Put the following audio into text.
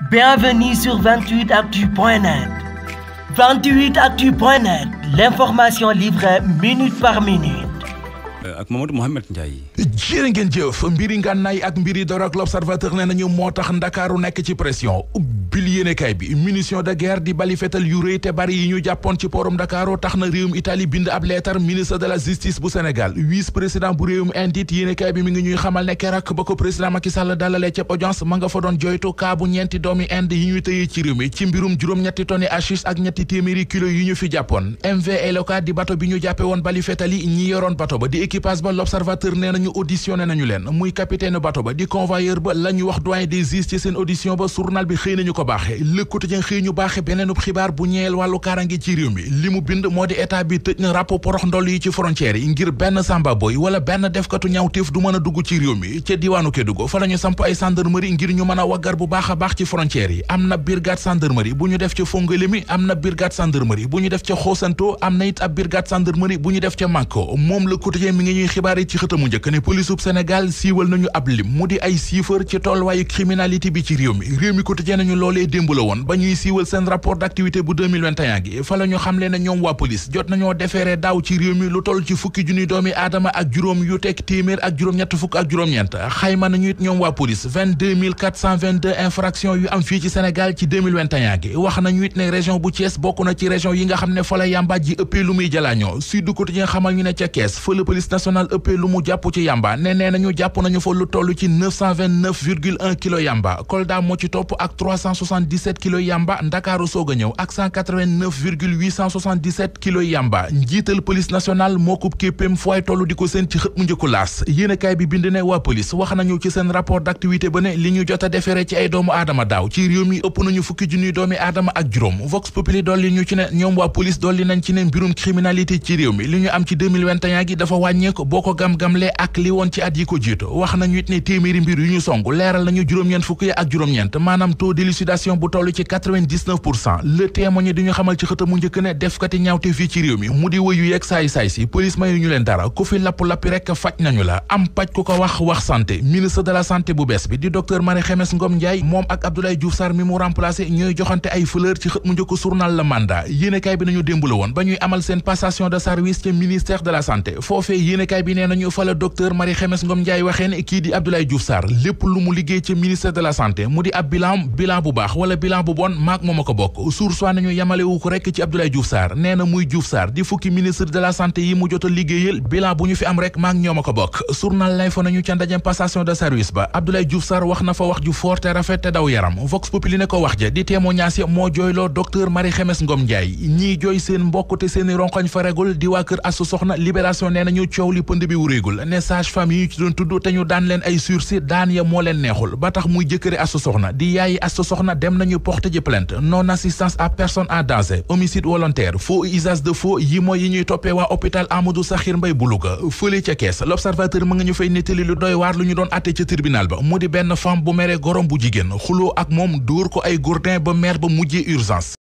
Bienvenue sur 28actu.net. 28actu.net, l'information livrée minute par minute. ak Mamadou Mouhamed Ndiaye. jërë ngeen jëf mbiri ngànnaay ak mbiri dorog l'observateur nee nañu moo tax ndakaaru nekk ci pression ubbil yéenekaay bi munition de guerre di bali fetal yu rëy te bari yi ñu jàppoon ci porum Ndakaaru tax na réewum Italie bind ab leetar ministre de la justice bu Sénégal vice président bu réewum Inde it yéenekaay bi mi ngi ñuy xamal ne keroog ba ko président Macky Sall dalalee ca audience ma nga fa doon joytu kaa bu ñeenti doomi Inde yi ñuy tëyee ci réew mi ci mbirum juróom-ñetti tonni hashish ak ñetti téeméeri kilos yi ñu fi jàppoon MV Eloka di bato bi ñu jàppe woon bali fetal yi ñi yoroon bato ba di équipage ba l'observateur nee nañu auditionné nañu leen muy capitaine bato ba di convoyeur ba la ñu wax doyen des juges ci seen audition ba journal bi xëy nañu ko baaxe Le Quotidien xëy ñu baaxe beneenub xibaar bu ñeel wàllu kaarange ci réew mi li mu bind moo di état bi tëj na ràpp porox ndoll yi ci frontières yi ngir benn samba boy wala benn defkatu ñaawteef du mën a dugg ci réew mi ca diwaanu Kédougou fa la ñu samp ay gendarmerie ngir ñu mën a waggar bu baax a baax ci frontières yi am na brigade gendarmerie bu ñu def ca Fongolimbi am na brigade gendarmerie bu ñu def ca Xosanto am na it ab brigade gendarmerie bu ñu def ca Manko moom Le Quotidien mi ngi ñuy xibaar yi ci xëtamu njëkk ne police bu Sénégal siiwal nañu ab lim mu di ay chiffres ci tolluwaayu criminalité bi ci réew mi Quotidien nañu loolee démb la woon ba ñuy siiwal seen rapport d'activité bu 2021 gi fa la ñu xamle ne ñoom waa police jot nañoo defeere daaw ci réew mi lu toll ci fukki junni doomi aadama ak juróom yu teg téeméer ak juróom-ñett fukk ak juróom-ñeent xayma nañu it ñoom waa police 22 infractions yu am fii ci Sénégal ci 2021 gi wax nañu it ne région bu Thiès bokk na ci région yi nga xam ne fa la yamba ji ëppee lu muy jalaañoo Sud Quotidien xamal ñu ne ca Kees fa la police nationale ëppee lu mu jàpp ci yamba nee nañu jàpp nañu fa lu toll ci 929,1 kilo yamba Kolda moo ci topp ak 377 kilo yamba Ndakaaru soog a ñëw ak 189,877 kilo yamba njiital police nationale moo ko képpéem fooy toll di ko seen ci xët mu njëkku laas yéenekaay bi bind ne waa police wax nañu ci seen rapport d'activité ba ne li ñu jot a defere ci ay doomu aadama daaw ci réew mi ëpp nañu fukki junniy doomi aadama ak juróom Vox Populi dolli ñu ci ne ñoom waa police dolli nañ ci ne mbirum criminalité ci réew mi li ñu am ci 2021 gi dafa wàññeeku boo ko gam-gamle ak li woon ci at yi ko jiitu wax nañu it ne téeméeri mbir yu ñu song leeral nañu juróom-ñeent fukk yi ak juróom-ñeent maanaam taux d'élucidation bu toll ci 99%. Le Témoin di ñu xamal ci xëtamu njëkk ne defkati ñaawte fii ci réew mi mu di wëyu yeeg saay-saay si police mayu ñu leen dara ku fi lapp-lappi rek faj nañu la am paj ku ko wax santé ministre de la santé bu bees bi di docteur Marie Khemesse Ngom Ndiaye moom ak Abdoulaye Diouf Sarr mi mu remplacé ñooy joxante ay fleur ci xët mu njëkk journal La Mandat yéenekaay bi nañu démb la woon ba ñuy amal seen passation de service ci ministère de la santé foofee yéenekaay bi nee nañu fa la docteur Marie Khemesse Ngom Ndiaye waxee ne kii di Abdoulaye Diouf Sarr lépp lu mu liggéey ci ministère de la santé mu di ab bilan bu baax wala bilan bu bon maak moom a ko bokk source nañu yamalewu ko rek ci Abdoulaye Diouf Sarr nee na muy Diouf Sarr di fukki ministre de la santé yi mu jot a liggéeyal bilan bu ñu fi am rek maak ñoom a ko bokk journal lay fa nañu ca ndajem passation de service ba Abdoulaye Diouf Sarr wax na fa wax ju fort te rafet te daw yaram Vox Populi ne ko wax ja di témoignage moo jooyloo docteur Marie Khemesse Ngom Ndiaye ñii jooy seen mbokk te seeni ronkoñ fa regul di waa kër Astou Sokhna Libération nee nañu coow li pënd bi wuréegul ne sage-femme yi ñu ci doon tudd te ñu daan leen ay sursis daan ya moo leen neexul ba tax muy jëkkëri Astou Sokhna di yaayi Astou Sokhna dem nañu porter ji plainte non assistance à personne en danger homicide volontaire faux usage de faux yi mooy yi ñuy toppee waa hôpital Amadou Sakhir Mbaye bu Louga fële ca Kees l'observateur mu nga ñu fay nettali lu doy waar lu ñu doon atte ca tribunal ba mu di benn femme bu mere gorom bu jigéen xuloo ak moom dóor ko ay gourdin ba maire ba mujjee urgence